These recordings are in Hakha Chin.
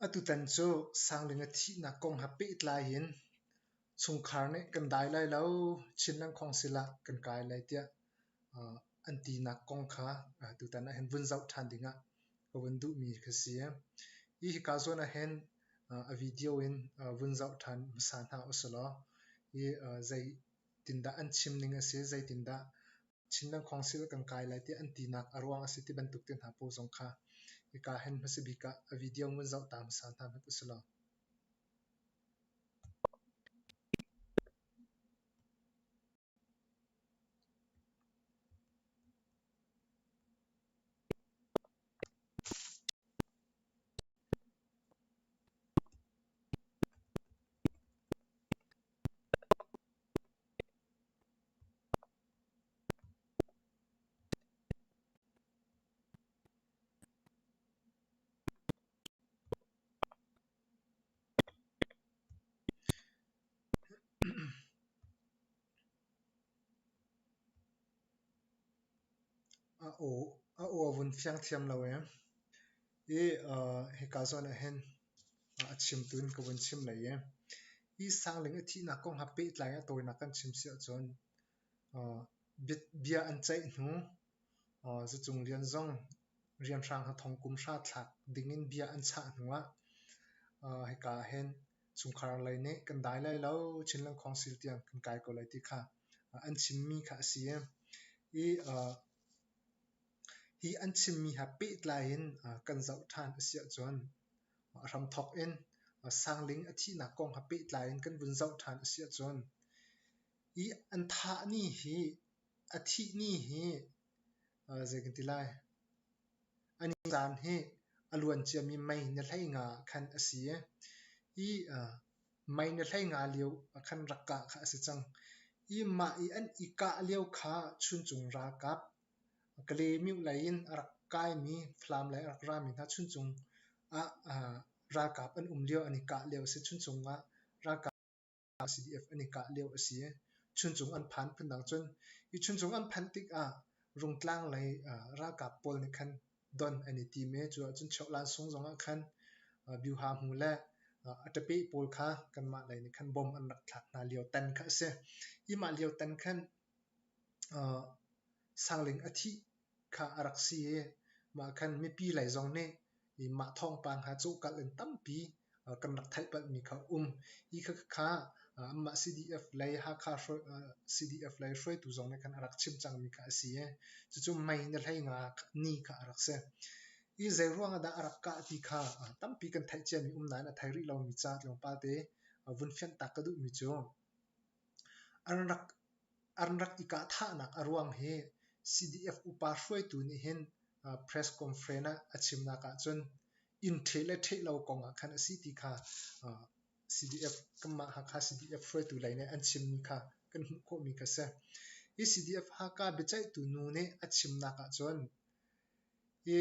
Atutan cu Sangling a thihnak kong he pehtlai in chungkhar nih kan dai lai lo, Chinland Council ah kan kai lai tiah an tinak kong kha tutan ah hin vun zoh ṭhan dingah ka vun duhmi kha si. Hi hika zawn ah hin a video in vun zoh ṭhan hmasa hna usilaw hi zeitindah an chim ning a si, zeitindah Chinland Council kan kai lai tiah an tinak a ruang a si ti bantuk te hna pawl zong kha hika hin hmasa bik ah a video vun zoh ta hmasa hna hmanh usilaw. A aw a aw a vun fiang thiam lo ee. I hika zawn ah hin a chimtu in ka vun chim lai i hi Sangling a thihnak kong he pehtlai in a tawinak kan chim si ahcun bia an ceih hnu Zacung Lian zong rianhrang ha thong kum hra thlak dingin bia an chah hnuah hika ah hin chungkhar lei nih kan dai lai lo, Chinland Council tiang kan kai ko lai ti kha an chimmi kha a si i hi an chimmi he pehtlai in kan zoh ṭhan a si ahcun a hramthawk in Sangling a thihnak kong he pehtlai in kan vun zoh ṭhan a si ahcun hi an thah ni hi a thih ni hi zei kan ti lai an caan hi a luan ciami mei ni 15 ah khan a si i hi mei ni 15 lio ah khan rak kah kha a si cang. Hi mah i an i kah lio kha Chuncung ralkap Kalaymyo lei in a rak kaimi Falam lei a rak rami hna Chuncung ah ralkap an um lio an i kah lio a si. Chuncung ah ralkap CDF an i kah lio a si i Chuncung an phan phundang cun hi Chuncung an phanh tikah Rungtlang lei ralkap pawl nih khan don an i tim i cu ahcun Cheuhlan sung zongah khan Byuha hmu le a ṭapeh pawl kha kanmah lei nih khan bom an rak thlak hna lio tan kha a si. Hi mah lio tan khan Sangling a thih kha a rak si i mah khan mipi lei zong nih i mah thawngpang ha cawhkalh in tampi kan rak theih palhmi kha a um. Hi khakha anmah CDF lei Hakha CDF lei hruaitu zong nih khan a rak chim cangmi kha a si i cucu mei ni 15 ni kha a rak si. Hi zei ruang ah dah a rak kah ti kha tampi kan theih ciami um nain a thei rih lomi ca tlawmpal te vun fianhtak ka duhmi cu an rak an rak i kahthahnak a ruang hi CDF upa hruaitu nih hin press conference ah a chimnak ahcun inn ṭheh le ṭheh lo kong ah khan a si ti kha CDF kanmah Hakha CDF hruaitu lei nih an chimmi kha kan hmuh khawhmi kha si. Hi CDF Hakha biaceihtu nu nih a chimnak ahcun hi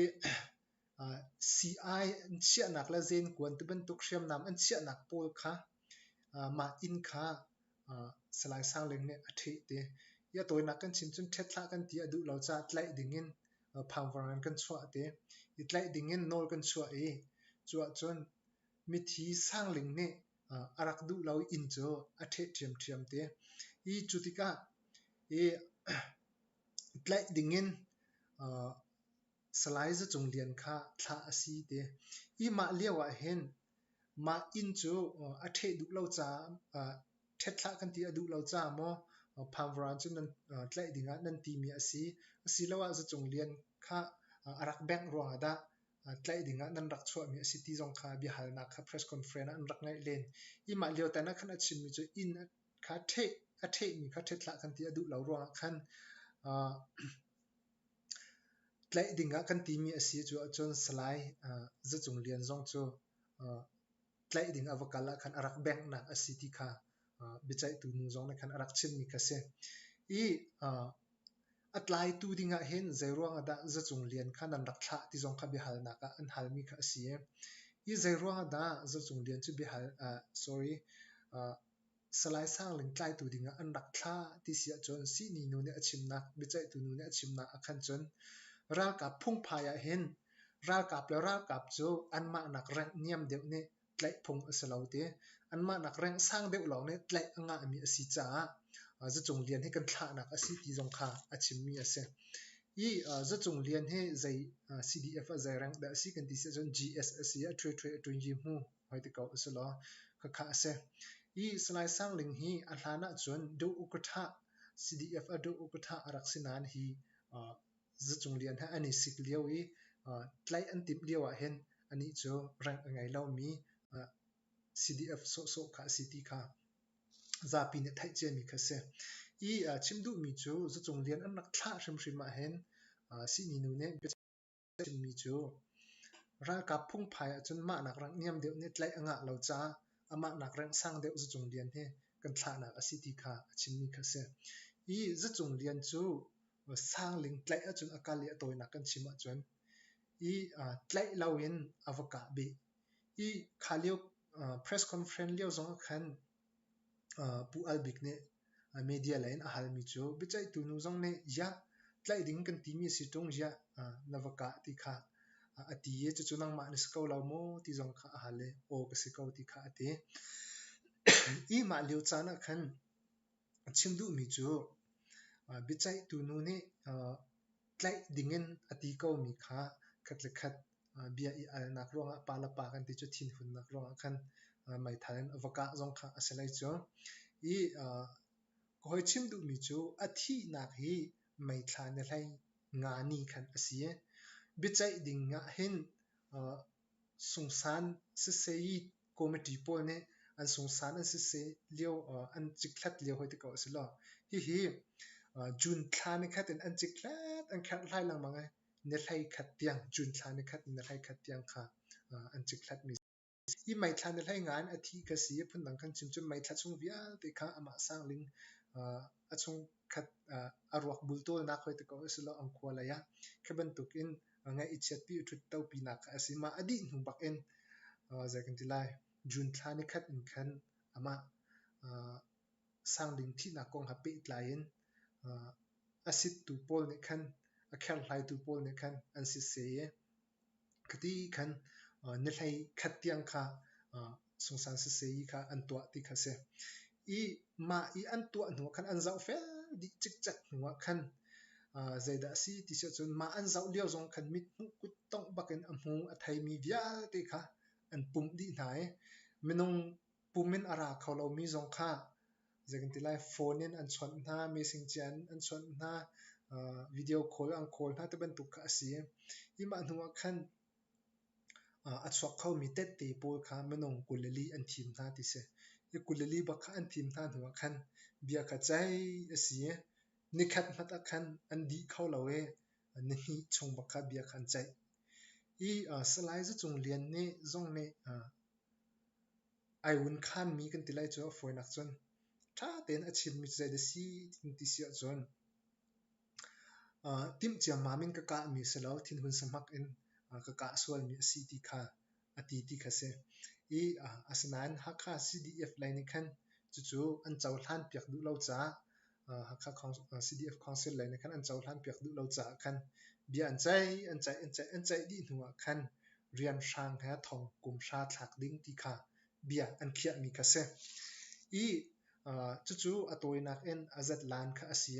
CI an chiahnak le zenkuan tibantuk hriamnam an chiahnak pawl kha mah inn kha Salai Sang Ling nih a ṭheh te. Hi a tawinak kan chim cun ṭhet hlah kan ti a duh lo caah tlaih dingin phangvang in kan chuah te. I tlaih dingin nawl kan chuah i cu ahcun mithi Sang Ling nih a rak duh lo i inn cu a ṭheh ṭhiamṭhiam te. Hi cu tikah i tlaih dingin Salai Za Cung Lian kha thlah a si ti. Hi mah lio ah hin mah inn cu a ṭheh duh lo caah ṭhet hlah kan ti a duh lo caah maw Phamvaran cu nan tlaih dingah nan timi a si. Asiloah Za Cung Lian kha a rak bengh ruangah dah tlaih dingah nan rak chuahmi a si ti zong kha biahalnak kha press conference ah an rak ngeih len. Hi mah lio tan ah khan a chimmi cu inn kha ṭheh a ṭhehmi kha ṭhet hlah kan ti a duh lo ruangah khan Tlaih dingah kan timi a si cu ahcun Salai Za Cung Lian zong cu tlaih ding a va kal ah khan a rak benghnak a si ti kha biaceihtu nu zong nih khan a rak chimmi kha a si. I a tlaitu dingah hin zeiruang ah dah Za Cung Lian kha nan rak thlah ti zong kha biahalnak ah an halmi kha a si. I zeiruang ah dah Za Cung Lian cu biahal sorry Salai Sangling tlaitu dingah an rak thlah ti si ahcun sihni nu nih a chimnak, biaceihtu nu nih a chimnak ah khan cun ralkap phungphai ah hin Ralkap le ralkap cu anmah nak rank niam deuh nih tlaih phung a si lo ti. Anmah nak rank sang deuh lawng nih tlaih a ngahmi a si caah Za Cung Lian hi kan thlahnak a si ti zong kha a chimmi a si. Hi Za Cung Lian hi zei CDF ah zei rank dah a si kan ti si ahcun GS a si a ṭhuai ṭhuai a ṭuin yi hmu hoi ti ko a si law khakha a si. Hi Salai Sang Ling hi a hlan ahcun Duh Ukatha CDF a Duh Ukatha a rak si nain hi Za Cung Lian he an i sik lio i tlaih an timh lio ah hin anih cu rank a ngei lomi CDF sawhsawh kha a si ti kha zapi nih theih ciami kha a si. I chim duhmi cu Za Cung Lian an rak thlah hrimhrim ah hin sihni nu nih chimmi cu ralkap phungphai ahcun mahnak rank niam deuh nih tlaih a ngah lo caah amah nak rank sang deuh Za Cung Lian hi kan thlahnak a si ti kha a chimmi kha a si. Hi Za Cung Lian cu Sangling tlaih ahcun a kal i a tawinak kan chim ahcun i tlaih loin a va kah bih. I kha lio press conference lio zong ah khan Pu Al Bik nih media lei in a halmi cu biaceihtu nu zong nih ziah tlaih ding kan timi a si ṭung ziah na va kah ti kha a ti i cucu nangmah na si ko lo maw ti zong kha a hal i aw ka si ko ti kha a ti. I mah lio caan ah khan a chim duhmi cu biaceihtu nu nih tlaih dingin a ti komi kha khat le khat bia i alnak ruangah pa le pa kan ti cu thinhunnak ruangah khan meithal in a va kah zong kha a si lai cu. I ka hoi chim duhmi cu a thihnak hi meithla ni hlei nga ni khan a si. Biaceih ding ah hin sungsan sisei committee pawl nih an sungsan an siseh lio an cikthlat lio hoi ti ko a si lo. Hihi June thla ni khat in an cikthlat an kherhhlai lengmang i ni hlei khat tiang June thla ni khat in ni hlei khat tiang kha an cikthlatmi hi meithla ni hlei nga in a thi ka si phundang kan chim cun meithla chung vialte kha amah Sangling a chungkhat a ruak bultawlnak hoi ti ko a si lo an khua lei ah khi bantukin ngaih i chiatpi i ṭhuttopinak kha a si. Mah a dih hnu bak in zei kan ti lai June thla ni khat in khan amah Sangling thihnak kong he pehtlai in a sittu pawl nih khan a kherhhlaitu pawl nih khan an sitseh i khati khan ni hlei khat tiang kha sungsan sisei kha an tuah ti kha a si. I mah i an tuah hnu ah khan an zohfel dih cikcek hnu ah khan zeidah a si ti si ahcun mah an zoh lio zong khan mithmuh kuttongh bakin a hmu a theimi vialte kha an pumh dih hna i minung pum in a ra kho lomi zong kha zei kan ti lai phone in an chawnh hna, messenger in an chawnh hna, video call an call hna ti bantuk kha a si. Hi mah hnu ah khan a chuak khomi tette pawl kha minung 24 an thim hna ti si. Hi 24 bak kha an thim hna hnu ah khan bia kha ceih a si i nikhat hmanh ah khan an dih kho lo i nihnih chung bak kha bia kha an ceih. Hi Salai Za Cung Lian nih zong nih ai vun khanmi kan ti lai cu a fawinak cun ṭha tein a chimmi cu zeidah si ti si ahcun timh ciammam in ka kahmi si lo thinhun sahmak in ka kah sualmi a si ti kha a ti ti kha si. I asinain Hakha CDF lei nih khan cucu an cohlan piak duh lo caah Hakha CDF Council lei nih khan an cohlan piak duh lo caah khan bia an ceih an ceih an ceih an ceih dih hnu ah khan rianhrang he thong kum hra thlak ding ti kha bia an khiahmi kha si. I cucu a tawinak in a zatlan kha a si.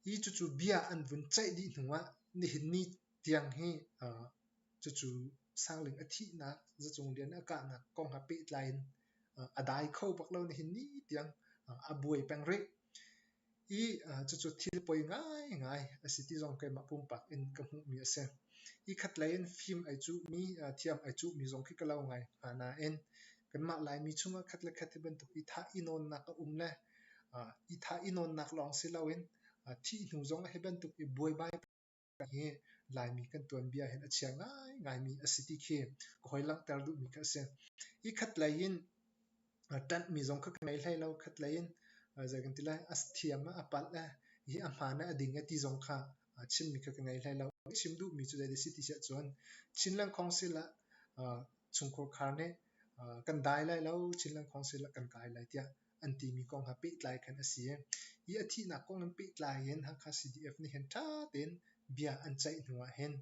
Hi cucu bia an vun ceih dih hnu ah nihin ni tiang hi cucu Sangling a thihnak, Zacung Lian a kahnak kong he pehtlai in a dai kho bak lo nihin ni tiang a buai peng rih. I cucu thil poi ngaingai a si ti zong keimah pumpak in ka hmuhmi a si. I khatlei in fim ai cuhmi, thiam ai cuhmi zong khi ka lo ngai hnga nain kanmah Laimi chungah khat le khat hi bantuk i thah i nawnnak a um le i thah i nawnnak lawng si loin thih hnu zong hi bantuk i buaibai hi Laimi kan tuanbia hin a chia ngaingaimi a si ti khi ka hoi langhter duhmi kha a si. Hi khatlei in ṭanhmi zong kha ka ngei hlei lo. Khatlei in zei kan ti lai a thiam a palh hi a hmaan a ding ti zong kha chimmi kha ka ngei hlei lo. Chim duhmi cu zei si ti siah cun Chinland Council ah chungkhur khar nih kan dai lai lo, Chinland Council ah kan kai lai tiah an timi kong he pehtlai khan a si. Hi a thihnak kong in pehtlai in Hakha CDF nih hin ṭha tein bia an ceih hnu ah hin.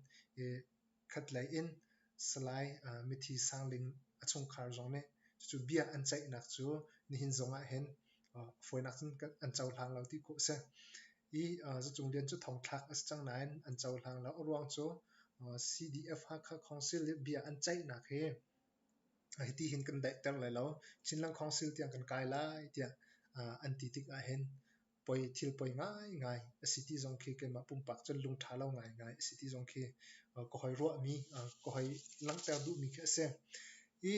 Khatlei in Salai Mithi Sangling a chungkhar zong nih cucu bia an ceihnak cu nihin zong ah hin fawinak cun an cohlang lo ti khawh a si. I Za Cung Lian cu thongthlak a si cang nain an cohlang lo. A ruang cu CDF Hakha Council i bia an ceihnak hi hiti hin kan daihter lai lo. Chinland Council tiang kan kai lai tiah an ti tik ahhin poi thil poi ngaingai a si ti zong khi keimah pumpak cun lungṭha lo ngaingai a si ti zong khi ka hoi ruahmi, ka hoi langhter duhmi khi a si. I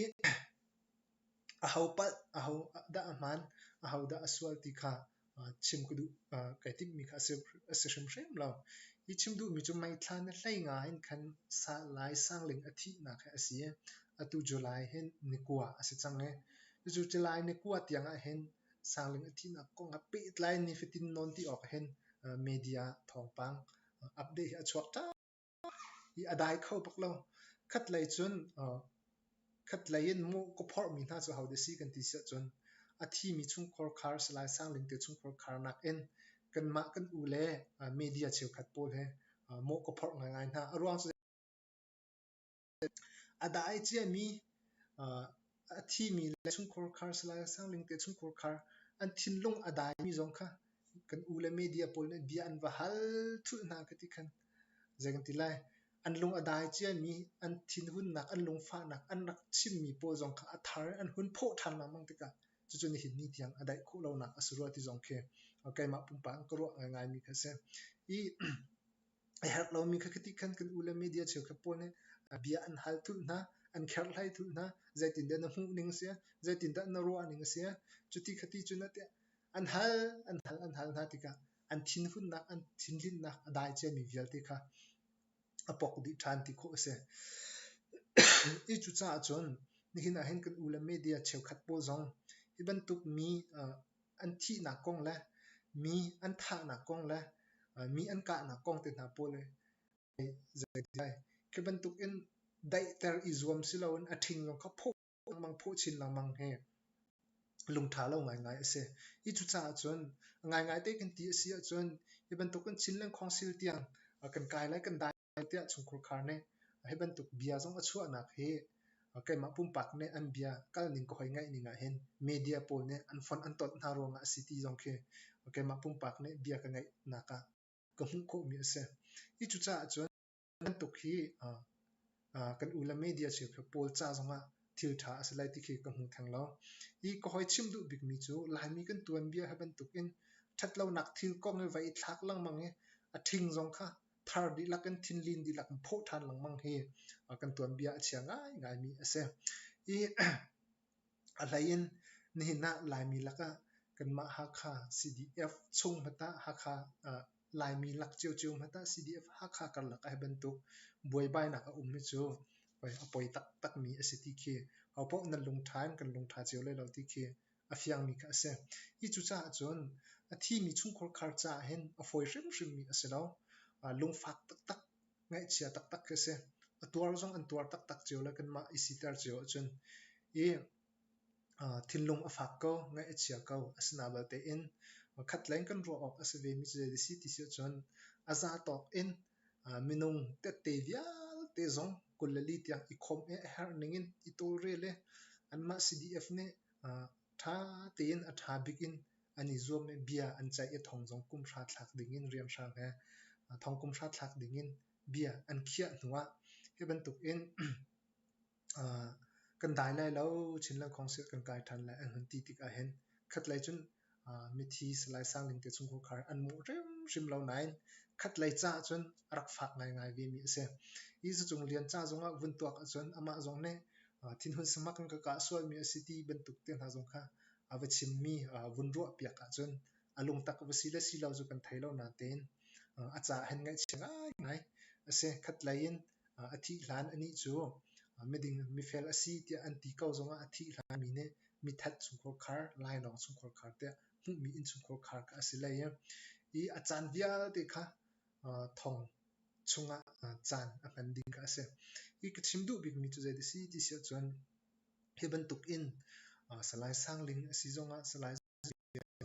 aho palh, aho dah a hmaan, aho dah a sual ti kha chim ka duh, kai timhmi kha a si hrimhrim lo. Hi chim duhmi cu meithla ni 15 in khan Lai Sangling a thihnak hi a si i atu July hin ni 9 a si cang i cucu July ni 9 tiang ah hin Sangling a thihnak kong ah pehtlai in nifatin nawn ti awk hin media thawngpang update hi a chuak ṭhan i a dai kho bak lo. Khatlei cun khatlei in mawh ka phorhmi hna cu hodah si kan ti si ahcun a thimi chungkhar khar Salai Sangling te chungkhar khar nakin kanmah kan u le media cheukhat pawl he mawh ka phorh ngaingai hna. A ruang cu A dai ciami a thimi le chungkhar khar Salai Sangling te chungkhar khar an thinlung a daimi zong kha kan u le media pawl nih bia an va hal thulh hna ka ti khan zei kan ti lai. An lung a dai ciami, an thinhunnak, an lungfahnak an rak chimmi pawl zong kha a thar in an hun phawh ṭhan lengmang tikah cucu nihin ni tiang a daih khawh lonak a si rua ti zong khi keimah pumpak in ka ruah ngaingaimi kha a si. I A herh lomi kha khiti khan kan u le media cheukhat pawl nih bia an hal thulh hna, an kherhhlai thulh hna. Zeitindah na hmuh ning a si? Zeitindah na ruah ning a si? Cuti khati cun tiah an hal, an hal, an hal hna tikah an thinhunnak, an thinlinhnak a dai ciami vialte kha a pok dih ṭhan ti khawh a si. I cucaah cun nihin ah hin kan u le media cheukhat pawl zong hi bantuk mi an thihnak kong le mi an thahnak kong le mi an kahnak kong te hna pawl hi zei khi bantuk in daihter i zuam si loin a ṭhing zong kha phawh lengmang phawh chin lengmang hi lungṭha lo ngaingai a si. Hi cucaah cun ngaingai te kan ti a si ahcun hi bantuk in Chinland Council tiang kan kai lai kan dai tiah chungkhar nih hi bantuk bia zong a chuahnak hi keimah pumpak nih an bia kalning ka hoi ngaih ning ahhin media pawl nih an fonh an tonh hna ruangah a si ti zong khi keimah pumpak nih bia ka ngaihnak ah ka hmuh khawhmi a si. Hi cucaah cun bantuk hi kan u le media cheukhat pawl ca zongah thil ṭha a si lai ti khi ka hmu theng lo. Hi ka hoi chim duh bikmi cu Laimi kan tuanbia hi bantuk in ṭhatlonak thil kong i va i thlak lengmang i a ṭhing zong kha thar dihlak in thinlin dihlak in phawh ṭhan lengmang hi kan tuanbia a chia ngaingaimi a si. I a hlei in nihin ah Laimi lakah kanmah Hakha CDF chung hmanh ah Hakha Laimi lak ciocio hmanh ah CDF Hakha karlak ah hi bantuk buaibainak a um hi cu a poi taktakmi a si ti khi hopaoh nan lungṭha in kan lungṭha cio lai lo ti khi a fiangmi kha a si. Hi cucaah cun a thimi chungkhar khar caah hin a fawi hrimhrimmi a si lo. Lungfak taktak, ngaihchia taktak khi a si. A tuar zong an tuar taktak cio le kanmah i siter cio ahcun i thinlung a fak ko, ngaih a chia ko. Asinain balte in khatlei in kan ruah awk a si vemi cu zei si ti si ahcun a za tawk in minung tette vialte zong 24 tiang i khawmh i a herh ning in i tawlrel i anmah CDF nih ṭha tein a ṭha bik in an i zuam i bia an ceih i thong zong kum hra thlak ding in rianhrang he thong kum hra thlak ding in bia an khiah hnuah hi bantuk in kan dai lai lo, Chinland Council kan kai ṭhan lai an hun ti tik ahhin khatlei cun mithi Salai Sangling te chungkhar an mawh hrimhrim lo nain khatlei caah cun a rak fak ngaingai vemi a si. Hi Zacung Lian ca zongah vun tuak ahcun amah zong nih thinhun samak in ka kah sualmi a si ti bantuk te hna zong kha a va chimmi vun ruahpiak ahcun a lungtak va si le si lo cu kan thei lo natein a caah hin ngaihchia ngaingai a si. Khatlei in a thih hlan anih cu miding mifel a si tiah an ti ko zongah a thih hlan mi nih mithat chungkhar khar, lainawng chungkhar khar tiah hmuhmi innchungkhar khar kha a si lei i a caan vialte kha thong chungah caan a hman ding kha a si. Hi ka chim duh bikmi cu zei si ti si ahcun hi bantuk in Salai Sangling a si zongah Salai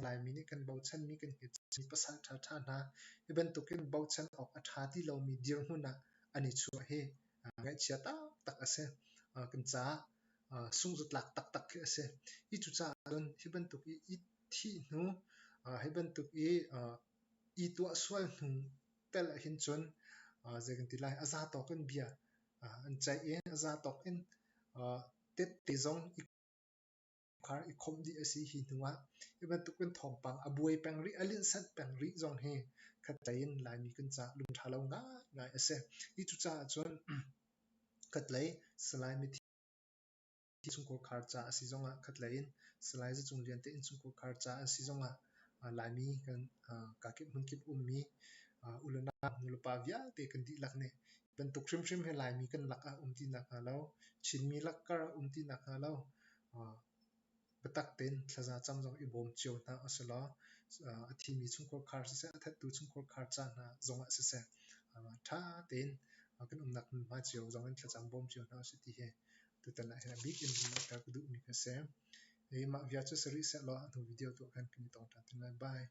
Laimi nih kan bochanmi kan hngetmi pasal ṭhaṭha hna hi bantukin bochan awk a ṭha ti lomi dirhmun ah an i chuah hi Ngaihchia taktak a si. Kan caah sungzatlak taktak khi a si. Hi cucaah cun hi bantuk i i thih hnu, hi bantuk i i tuah sual hnu tel ahhin cun zei kan ti lai, a za tawk in bia an ceih i a za tawk in tette zong i khar i khawmh dih a si. Hi hnu ah hi bantuk in thawngpang a buai peng rih, a linhsat peng rih zong hi khatlei in Laimi kan caah lungṭha lo ngaingai a si. Hi cucaah cun khatlei Salai Mithi chungkhar khar ca a si zongah, khatlei in Salai Za Cung Lian te innchungkhar khar ca a si zongah Laimi kan kakip hmunkip ummi u le nau nulepa vialte kan dihlak nih bantuk hrimhrim hi Laimi kan lak ah um ti nakhnga lo, Chinmi lakkar ah um ti nakhnga lo, biatak tein thlaza cam zong i bawm cio hna usih law a thimi chungkhar khar siseh, a thattu chungkhar khar ca hna zongah siseh, ṭha tein kan umnak hmunhma cio zong in thlacam bawm cio hna usih ti hi tutan ah hin a bik in langhter ka duhmi kha si. Hi mah via cu si rih sehlaw a hnu video tu ah khan kan i tong ṭhan te lai. Bye.